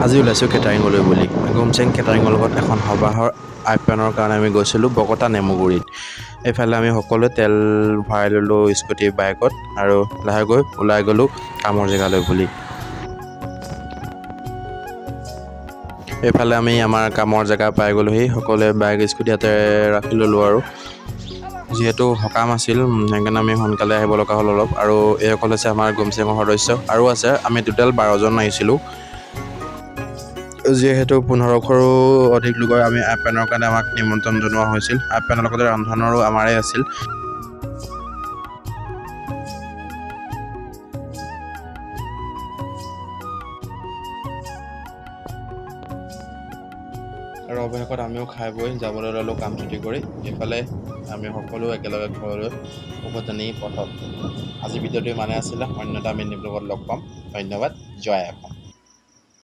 আজি ওলাইছোঁ কেটাৰিঙলৈ বুলি। গুমচেং কেটাৰিঙৰ লগত এখন সবাহৰ আপ্যায়নৰ কাৰণে আমি গৈছিলোঁ বকতা নেমুগুৰিত। এইফালে আমি সকলোৱে তেল ভৰাই ল'লোঁ স্কুটি বাইকত আৰু লাহেকৈ ওলাই গ'লোঁ কামৰ জেগালৈ বুলি। এইফালে আমি আমাৰ কামৰ জেগা পাই গ'লোহি। সকলোৱে বাইক স্কুটি ইয়াতে ৰাখি ল'লোঁ আৰু যিহেতু সকাম আছিল সেইকাৰণে আমি সোনকালে আহিব লগা হ'ল অলপ। আৰু এইসকল হৈছে আমাৰ গুমচেঙৰ সদস্য আৰু আছে, আমি টোটেল 12জন আহিছিলোঁ। যিহেতু 1500ৰো অধিক লোকৰ আমি আপ্যায়নৰ কাৰণে আমাক নিমন্ত্ৰণ জনোৱা হৈছিল। আপ্যায়নৰ লগতে ৰন্ধনৰো আমাৰে আছিল। আৰু অৱশেষত আমিও খাই বৈ যাবলৈ ল'লোঁ কাম ছুটি কৰি। এইফালে আমি সকলো একেলগে ঘৰলৈ উভতনি পথত। আজি ভিডিঅ'টো ইমানেই আছিলে, অন্য এটা মিনি ব্লগত লগ পাম। ধন্যবাদ, জয় অসম।